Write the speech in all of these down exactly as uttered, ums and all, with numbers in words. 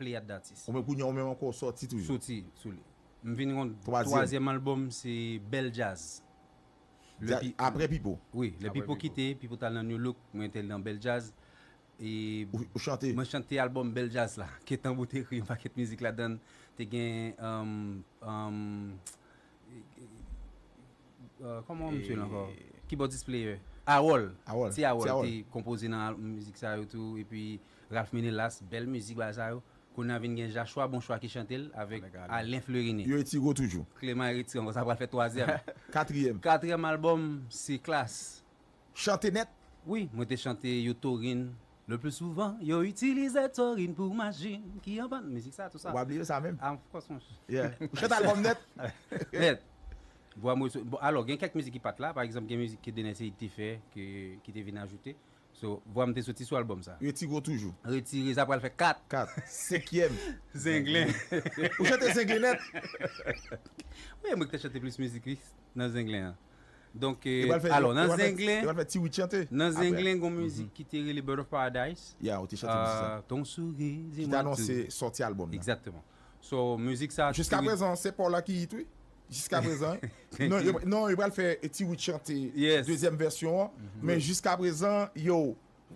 Pléyad d'artistes. Ou menm kounye a, ou menm ankò w sòti toujou. Soti sou li. M vin yon twazyèm albòm, se Bèl Djaz. Lè Pi- Apre Pipo. Wi, lè Pipo kite, Pipo t al nan New Look, mwen te nan Bèl Djaz. E ou, ou chante? Mwen chante albòm Bèl Djaz la. Ke Tanbou te ekri yon pakèt mizik ladan l. Te gen um, um, uh, kòman misye l ankò? Keyboardist player. Awòl. Ti Awòl te konpoze nan mizik sa yo tou. Epi Ralph Menelas, bèl mizik ba sa yo. Kounye a vin gen Jachwa Bonchwa ki chante l avèk Alain Fleurine. Yo retire w toujou. Clément retire ankò, sa pral fè twazyèm. Katriyèm. Katriyèm albòm, se Klass. Chante nèt? Wi, mwen te chante Yo Torin. Le plus souvent, yo itilize Torin pou machin ki an pann. Mizik sa, tou sa. Ou pa bliye sa menm? Ah, of course, mon cher. Yeah. Ou chante albòm nèt? Nèt. Vwa mwen sou- bon, alò, gen kèk mizik ki pa t la. Pa egzanp, gen mizik ke Dener Ceïde te fè, ke, ki te vin ajoute. So, vwa m te soti sou albòm sa. Retire w toujou. Retire, sa pral fè kat. Kat. Senkyèm. Zenglen. Ou chante Zenglen nèt? Wi, mwen ki te chante plis mizik, wi, nan Zenglen an. Donk, alò, nan Zenglen, nan Zenglen, gon mizik ki te rele Bird of Paradise. Ya, ou te chante mizik sa. Ton sourire, ki te anonse sòti albòm nan. Exactement. So, mizik sa. Jiska prezan, se Paw la ki hit, wi. Jiska prezan, wi. Non, yo, non, yo pral fè Ti Wid chante dezyèm vèsyon an. Men jiska prezan, yo,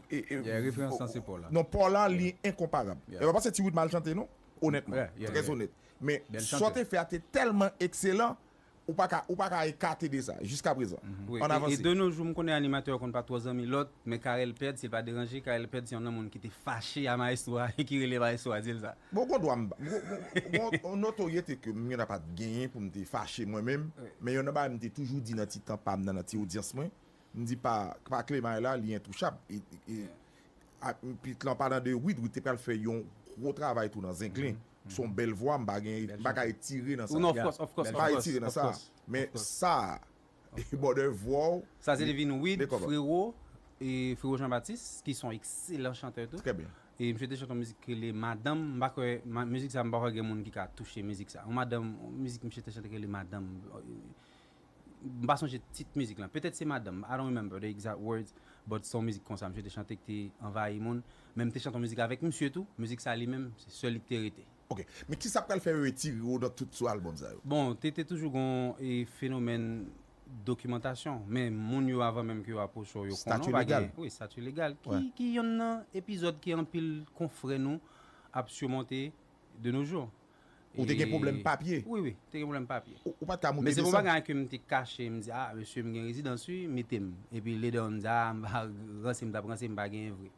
e, e, referans lan se Paw la. Non, Paw la, li enkonparab. E pa paske Ti Wid mal chante, non. Onètman. Trè onèt. Men sa w te fè a te tèlman ekselan, ou pa ka, ou pa ka ekate de sa, jiska prezan. Wi, ann avanse. E de nos jours, m konnen animatè yo konn pa twò zanmi lòt, men Carel Ped, si l pa deranje, Carel Ped se yon moun ki te fache a maestro a, e ki rele maestro a, di l sa. Bon, gon dwa m, gon, gon, gon notoryete ke m gentan pa t genyen pou m te fache mwen menm, men youn nan bagay m te toujou di nan ti tan pa m nan, nan ti odyans mwen, m di pa, pa Clemay la, li entouchab. E, e, a, epi lan palan de Wid, Wid te pral fè yon gwo travay tou nan Zenglen. Se yon bèl vwa, m pa gen, m pa ka retire nan sa. Non, of course, of course, m pa retire nan sa. Men sa, bòdè vwa w. Sa se te vin Wid, Frewo, e Frewo Jean Baptiste, ki se yon ekselan chantè tou. Trè byen. E misye te chante yon mizik ki rele Madanm, m pa kwè, mizik sa, m pa kwè gen moun ki ka touche mizik sa. Yon madanm, yon mizik misye te chante ki rele Madanm. M pa sonje tit mizik lan. Petèt se Madanm. I don't remember the exact words, but se yon mizik konsa misye te chante ki te anvayi moun. Men m te chante yon mizik avèk misye tou. Mizik sa li menm, se sèl li ki te rete. Ok. Men kisa k pral fè yo retire w nan tout sou albòm sa yo? Bon, te, te toujou gon, e, fenomèn dokimantasyon. Men moun yo, avan menm ke yo apwoche w, yo konnen w pa gen, wi, stati legal. Ki, ki yonn nan epizòd ke anpil konfrè nou ap simonte de nos jours. Ou te gen pwoblèm papye? Wi, wi, te gen pwoblèm papye. Ou, ou pa t ka monte desann? Men se pa yon bagay ke m te kache, m di, "Ah, mesye, m gen rezidans, wi, mete m." Epi later on, m di, "Ah, m pa ranse, m t ap ranse, m pa genyen vre."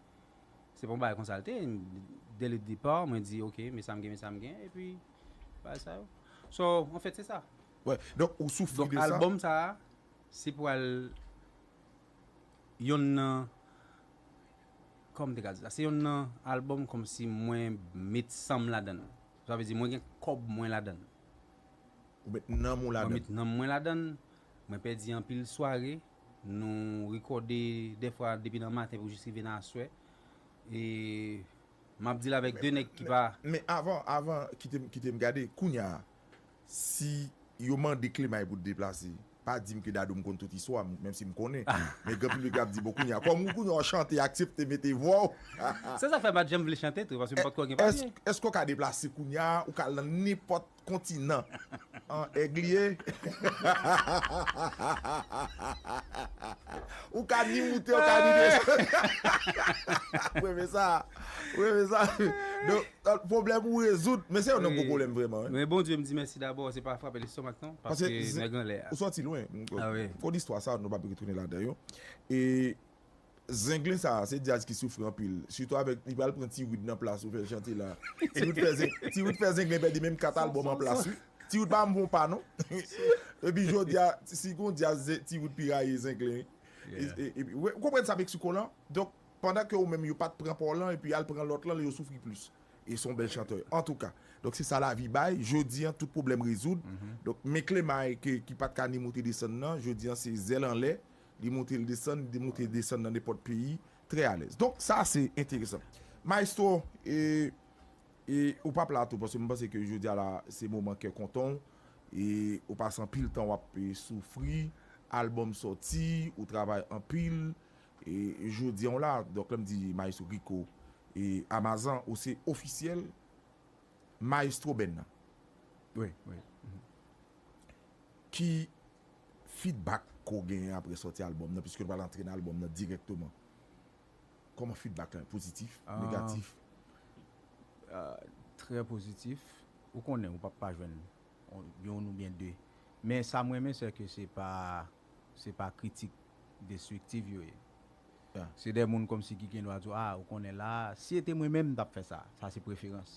Se pa yon bagay konsa l te ye. Dès le départ, mwen di, "Ok, men sa m gen, men sa m gen," epi bagay sa yo. So, anfèt, se sa. Wè, donk, ou soufri de sa? Donk, albòm sa a, se pral yonn nan, kòman m te ka di sa? Se yonn nan albòm kòmsi mwen met san m ladan l. Sa vle di mwen gen kòb mwen ladan l. Ou met nanm ou ladan l? Mwen met nanm mwen ladan l. Mwen pèdi anpil sware. Nou rekòde dèfwa depi nan maten pou jis rive nan aswè. E m ap deal avèk de nèg ki pa. Men avan, avan, kite m, kite m gade. Kounye a, si yo mande Clemay pou deplase, pa di m ke Dadou m konn tout istwa, menm si m konnen. Men gen anpil moun k ap di, "Bon, kounye a, kòm ou kounye a w chante, aksepte mete vwa w." Se sa fè m pa t janm vle chante tou, paske m pa t ko gen papye. Èske w ka deplase kounye a, ou ka al nan nenpòt kontinan? An èg li ye. Ou ka ni moute, ou ka ni desann. Ou renmen sa? Ou renmen sa? Donk, pwoblèm ou rezoud, men se yon gwo pwoblèm vrèman, wi. Men Bondye, m di mèsi dabò, se pa frape lestomak non, paske nèg anlè a. Ou sòti lwen. Fò istwa sa, nou p ap retounen ladan yo. E Zenglen sa, se djaz ki soufri anpil. Sitou avèk, li pral pran Ti Wid nan plas ou fè l chante la. Ti Wid fè Zeng-, Ti Wid fè Zenglen pèdi menm kat albòm an plas, wi. Ti Wid pa bon pa non. Epi jodi a, si gon djaz, Ti Wid pi rayi Zenglen, wi. E, e, epi, ou konprann sa Meksiko lan? Donk, pandan ke ou menm yo pa t pran pa w lan, epi al pran lòt lan, yo soufri plis. E se yon bèl chantè. Antouka. Donk, se sa lavi bay. Jodi an, tout pwoblèm rezoud. Donk, men Clemay ke, ki pa t ka ni moute desann nan, jodi an, se zèl anlè. Li moute, li desann, li moute, li desann nan nenpòt peyi. Trè alèz. Donk, sa, se enteresan. Maestro, e, e ou p ap la tou, paske m panse ke jodi a la, se moman kè kontan w. E ou pase anpil tan w ap, e, soufri. Albòm sòti, ou travay anpil. E jodi a w la, donk lè m di Maestro Rico, e Amazan, ou se ofisyèl Maestro Ben nan. Wi, wi. Ki feedback ke w genyen apre sòti albòm nan, piske nou pral antre nan albòm nan dirèkteman? Kòman feedback lan? Pozitif? Negatif? Trè pozitif. Ou konnen, ou p ap pa jwenn yon oubyen de. Men sa m renmen, se ke se pa, se pa kritik destriktif yo ye. Se de moun kòmsi ki gen dwa di w, ah, ou konnen la, si se te mwen menm, m t ap fè sa. Sa se preferans.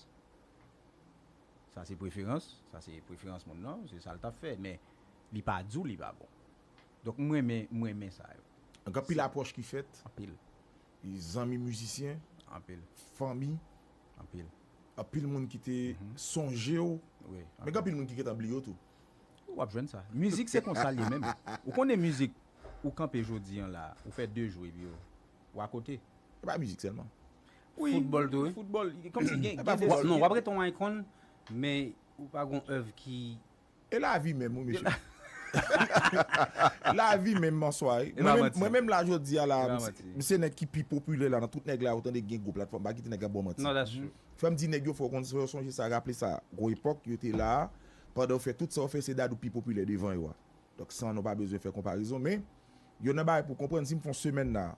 Sa se preferans, sa se preferans moun nan, se sa l t ap fè. Men li pa di w li pa bon. Donk, m renmen, m renmen sa yo. Gen anpil apwòch ki fèt. Anpil. Zanmi mizisyen. Anpil. Fanmi. Anpil. Anpil moun ki te sonje w. Wi. Men gen anpil moun ki gentan bliye w tou. W ap jwenn sa. Mizik se konsa l ye menm. Ou konnen mizik, ou kanpe jodi an la, ou fè de jou epi w akote. E pa mizik sèlman. Wi, foutbòl tou, wi. Foutbòl, kòmsi gen, gen de... Non, w ap rete yon icon, men ou pa gon èv ki... E lavi menm, wi, mesye. Lavi menm, bonswa. Mwen menm, mwen menm la, jodi a la, m se nèg ki pi popilè la, nan tout nèg la, ou tande gen gwo platfòm, pa kite nèg la ba w manti. Non, that's true. Fè m di nèg yo, fò w konn, fò w sonje sa, raple sa. Gwo epòk, yo te la, pandan w fè tout sa w fè, se Dadou pi popilè devan yo a. Donk, sa, nou pa bezwen fè konparezon, men, yo nan bagay pou konprann, si m fè yon semèn la,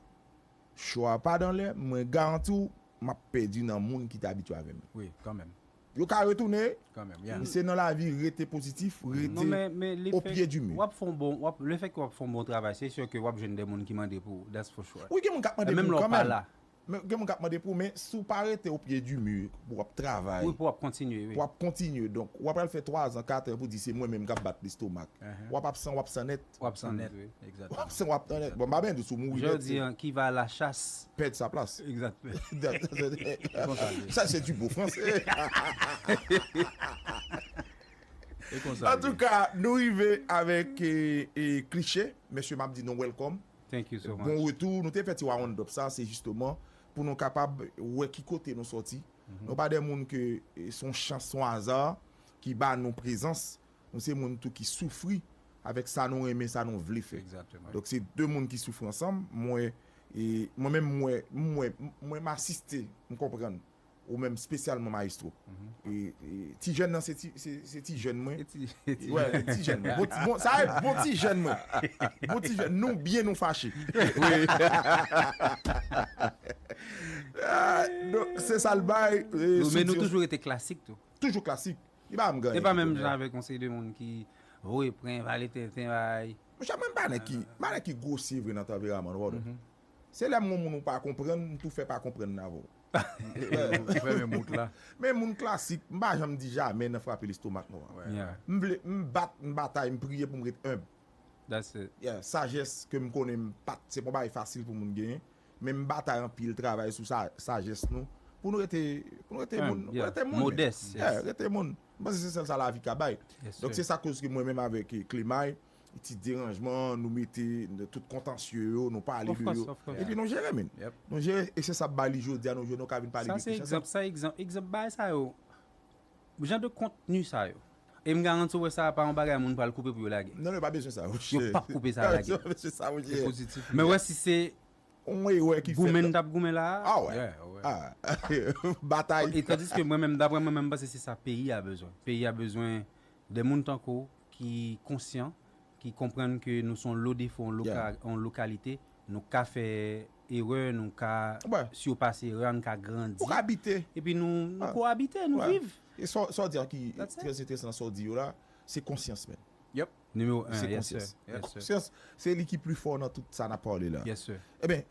cho a pa dan lè, mwen garanti w, m ap pèdi nan moun ki te abitye avè m. Wi, kanmenm. Yo ka retounen, Kanmenm, yeah. men se nan lavi, rete pozitif, rete Non, men, men le o fè pye di mi. W ap fè yon bon, w ap, le fè ke w ap fè yon bon travay, se si ke w ap jwenn de moun ki mande pou ou, that's for sure. Wi, gen moun k ap mande Menm pou lè ou w pa kanmenm. la. Men gen moun k ap mande pou ou, men si w pa rete o pye di mi pou w ap travay, Wi, pou w ap kontinye, wi. pou w ap kontinye. Donk, w ap al fè twa zan, kat an pou di se mwen menm k ap bat lestomak. Uh-huh. W ap absan, w ap san nèt. W ap san nèt, wi. Egzakteman. W ap san, w ap tan nèt. Bon, m pa benn di sou mouri Je nèt. dis, hein, qui va à la chasse. Pèd sa plas. Egzakteman. Sa se du bon fransè. E konsa. Antouka, nou rive avèk e, e, Kliche. Mesye, m ap di nou welcome. Thank you so much. Bon retou. Nou te fè ti round up sa, se jisteman pou nou kapab wè ki kote nou sòti. Nou pa de moun ke e, se yon chans, se yon aza ki ba nou prezans. Nou se moun tou ki soufri avèk sa nou renmen, sa nou vle fè. Egzakteman. Donk se de moun ki soufri ansanm. Mwen, e, mwen menm, mwen, mwen, mwen m asiste, m konprann. Ou menm espesyalman maestro. E, e, ti jèn nan se ti, se, se ti jèn mwen. E ti, e ti Wè, ti jèn mwen. Bon, ti- bon, sa e bon ti jèn mwen. Bon ti jèn. Nou byen, nou fache. Ah, donk, se sa l bay. E, Nou, sou men nou di- toujou rete klasik tou. Toujou klasik. Li pa m ganyen. E pa menm jan avèk yon seri de moun ki voye pran, vale tenten, bay. Monchè, mwen m pa nèg ki, m pa nèg ki gwosye vre nan tanperaman, nou wè. Se lè m gon moun ou pa konprann, m tou fè pa konprann nan avè w. Fèmen bout la. Men moun klasik, m pa janm di jamè nan frape lestomak nou an. Yeah. M vle, m bat, m batay, m priye pou m ret enb. That's it. Yeah, sajès ke m konnen m pat, se pa yon bagay fasil pou moun genyen. Men m batay anpil, travay sou sa, sajès nou. Pou nou rete, pou nou rete Enb, moun, yeah. Rete moun. Modès, Yeah, yes. Rete moun. M panse se sèl sa lavi ka bay. Yes, Donk sir. Se sa koz ke mwen menm avèk e, Klemay, ti deranjman, nou mete tout kontansye yo, nou pale Of de course, yo. Of course. Epi nou jere, men. Yep. Nou jere, e se sa k ba li jodi a, nou jwenn okazyon pale Sa de se Kliche egzanp, sa egzanp, egzanp bagay sa yo. Jan de kontni sa yo. E m garanti w wè sa pa yon bagay moun pral koupe pou yo lage. Non, non, pa bezwen sa. Yo p ap koupe sa lage. Yo pa bezwen sa, monchè. Pozitif. Men wè si se On erè ki fèt. Goumen n t ap goumen la. Ah wè. Yeah, wè. Ah. Batay. E tandis ke mwen menm, daprè mwen menm, m panse se sa peyi a bezwen. Peyi a bezwen de moun tankou w ki konsyan, ki konprann ke nou se yon lo defo, yon loka, Yeah. Yon lokalite, nou ka fè erè, nou ka Wè. Sipase erè, nou ka grandi. Ou ka abite. Epi nou, nou Ah. Koabite, nou Wè. Viv. E sa, sa w di a ki That's it. Trè enteresan nan sa w di yo la, se konsyans, men. Yep. Nimewo en, Se yes sir. Konsyans. Yes, sir. Konsyans, se li ki pli fò nan tout sa n ap pale la. Yes sir. Ebyen,